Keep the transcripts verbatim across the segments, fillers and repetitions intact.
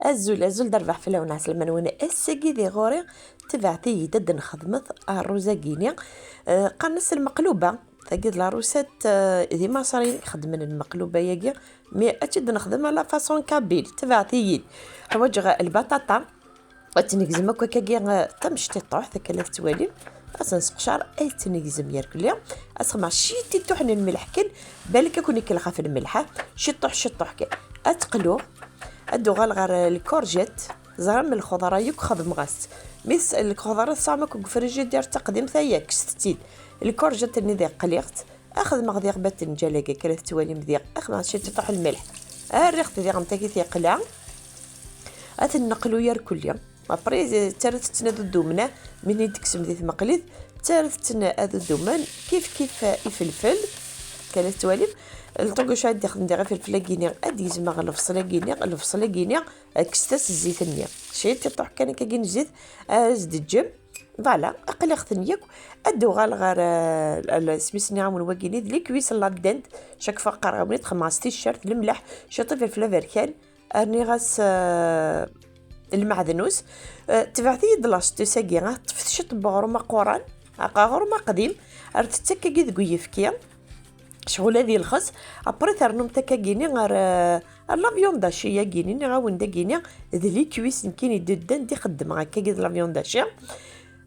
Azul, azul d rrbeḥ fell-awen, ɛeslama-nwen. Ass-agi di ɣur-i, tebɛet-iyi-d ad nxedmet rruz-agi-ni. Eh, qqaren-as lmeqluba. Tagi d la recette, eh, d imaṣriyen i ixeddmen lmeqluba-agi, mais ad tt-id-nexdem à la façon kabyle. Tebɛet-iyi-d. Ḥwaǧeɣ lbaṭaṭa. Ad tt-negzem akk akkagi, eh, tamectiṭuḥt, akka la tettwalim. Ad tt-nesseqcar, ad tt-negzem yerkelli. Ad sxedmeɣ ciṭiṭuḥ n lmelḥ kan, balak ad ken-ikellex ɣef lmelḥ, ha? Ciṭuḥ, ciṭuḥ kan. Ad teqlu, ad d-uɣal ɣer, eh, lkurjet. Ẓram lxeḍra yakk xedmeɣ-as-tt. Mi tes-, lxeḍra tesɛam akk deg ufrijidir, d taqdimt aya, kkset-tt-id. Lkurjet-nni diɣ qliɣ-tt, ad xedmeɣ diɣ batenǧal-agi akka la tettwalim diɣ, ad xedmeɣ ciṭiṭuḥ lmelḥ. Rriɣ-t diɣ am tagi teqla. Ad ten-neqlu yerkulli. Après, ttarrat-ten ad udumna, mi ten-id-tekksem di tmeqlit, ttarrat-ten ad udumen, kif kif ifelfel, akka la tettwalim. Lṭuguc ad d-ixdem diɣ ifelfel-agi-ni, ad d-gezmeɣ lebṣel-agi-ni, lebṣel-agi-ni, kkset-as zzit-nni. Ciṭiṭuḥ kan akkagi n zzit, ad as-d-ǧǧem. Voilà, aql-aɣ-ten yakk. Ad d-uɣal ɣer, eh, l-, isem-is nniɣ-awen wagi-ni, d les cuisses en ladent, chaque fois qqareɣ-awen-id, xedmeɣ-as ticcert, lemleḥ, ciṭ ifelfel aberkan, rniɣ-as, eh, lmeɛdnus. Eh, tebɛet-iyi-d l'astuce-agi, ah, ṭṭfet ciṭ n weɣrum aquran, aq-, aɣrum aqdim, rret-t akkagi deg uyefki, ccɣel ad ilxes, après ternumt akkagini ar, eh, ar la viande hachée-agini, nniɣ-awen dagini, d les cuisses nekkini d ddan d ixeddmeɣ akkagi d la viande hachée.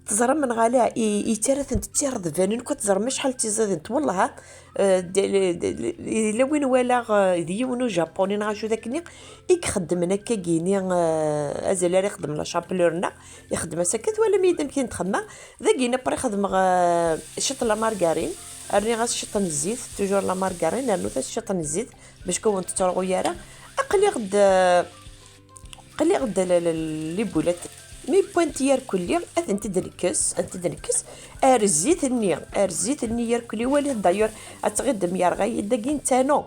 Teẓram menɣala i, yettarra-tent d tirḍbanin, kul teẓram acḥal d tiẓidint, wellah, eh, d, d, d, yella win walaɣ, eh, d yiwen ujapuni neɣ acu d akkenni, i ixeddmen akkagini, eh, azal ara ixeddem la chapelure-nneɣ, ixeddem-as akka, twalam-iyi-d amek i n-txemma, dagini après xedmeɣ, eh, ciṭ n la margarine, rniɣ-as ciṭ n zzit, toujours la margarine, rnut-as ciṭ n zzit, bac ur wen-tettṛuɣu ara. Aql-iɣ-d, eh, Qliɣ-d la, la, la, les boulettes. Mi wwant yerkulli, ad tent-id-nekkes, ad tent-id-nekkes. Ar zzit-nni, ar zzit-nni yerkulli, walit d'ailleurs, ad tɣiddem yerɣa-yi-d dagi n tanu.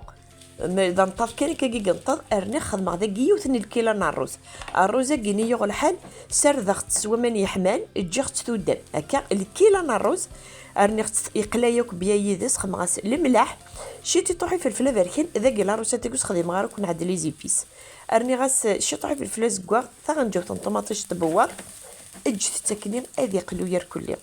Mais d aneṭṭaḍ kan akka i yenṭeḍ, rniɣ xedmeɣ dagi yiwet n lkila n rruz. Rruz-agi-ni yuɣ lḥal, sardeɣ-t s waman yeḥman, ǧǧiɣ-tt tuddam. Akka, lkila n rruz, rniɣ-tt yeqla yakk bya yid-s, xedmeɣ-as lemleḥ, ciṭiṭuḥ ifelfel aberkan, dagi la recette-agi ur sexdimeɣ ara akk nɛed les épices. Rniɣ-as ciṭuḥ ifelfel azeggaɣ, taɣenǧawt n ṭumaṭic tbewwaḍ. Eǧǧet-tt akkenni ad iqlu yerkulli.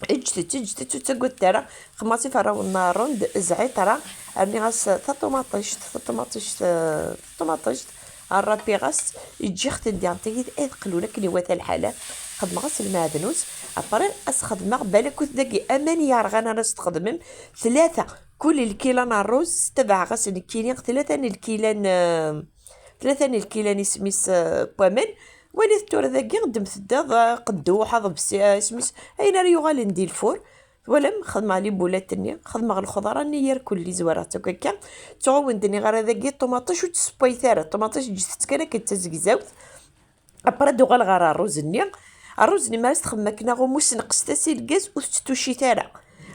Eǧǧet-tt, eǧǧet-tt, ur ttaggadet ara. Xemmas iferrawen n rrund, zɛiṭra. Rniɣ-as taṭumaṭict, taṭumaṭict, eh, taṭumaṭict. Rrapiɣ-as, ǧǧiɣ-ten diɣen tagit ad qlun akken iwata lḥala. Xedmeɣ-as lmeɛdnus. Après, ad s-xedmeɣ balakut dagi aman yerɣan ara s-txedmem. Tlata, kul lkila n rruz, tabaɛeɣ-as nekkini tlata n lkila n, eh, tlata n lkilan isem-is, eh, n waman. Walit tura dagi, ddmet-d iḍ, eh, qedduḥ, aḍebsi, eh, isem-is, ayen ara yuɣalen di lfur. Twalam, xedmeɣ les boulettes-nni, xedmeɣ lxeḍra-nni yerkulli, zwaraɣ-tt akk akka. Ttuɣ ur wen-d-nniɣ ara dagi, ṭumaṭic ur tt-ssewwayet ara, ṭumaṭic ǧǧet-tt kan akken d tazegzawt. Après ad uɣaleɣ ɣer rruz-nni. Rruz-nni mi ara s-txedmem akken aɣummu, sneqset-as i lgaz, ur t-tettuccit ara.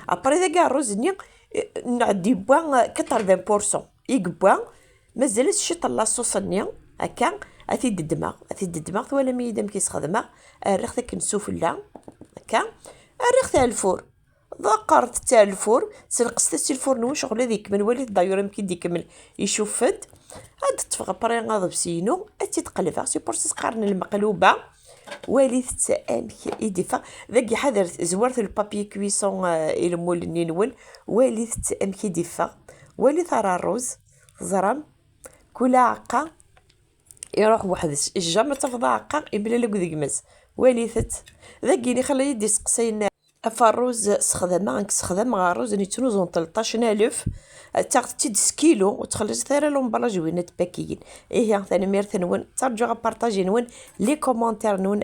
Après dagi rruz-nni, eh, nɛeddi yewwa, eh, quatre-vingts pour cent. I yewwa, mazal-as ciṭ n laṣuṣ-nni, akka, ad t-id-ddmeɣ, ad t-id-ddmeɣ, twalam-iyi-d amek i s-xedmeɣ, rriɣ-t akken sufella, akka, rriɣ-t ar lfur. Ḍeqqret-tt ar lfur, sneqset-as i lfur-nwen, ccɣel ad ikemmel, walit d'ailleurs amek i d-ikemmel, icuff-d. Ad d-ṭṭfeɣ après aḍebsi-inu, ad tt-id-qelbeɣ, c'est pour ça s-qqaren lmeqluba. Walit-tt amek i d-iffeɣ. Dagi ḥadret, zwart le papier cuisson, eh, i lmul-nni-nwen. Walit-tt amek i d-iffeɣ. Walit ar rruz, teẓram. Kul aɛeqqa iruḥ weḥd-s. Jamais tafeḍ aɛeqqa imlal akked gma-s. Walit-tt. Dagi xla-yi-d iseqsayen. Ɣef rruz sexdameɣ, nekk sexdameɣ rruz n yettnuzu n tleṭṭac n alef, ttaɣet-tt-id s kilu, ur ttxelliṣet ara l'emballage win ad tpakiyin. Ihi, tanemmirt-nwen, ttarǧuɣ aparṭaj-nwen, les commentaires-nwen.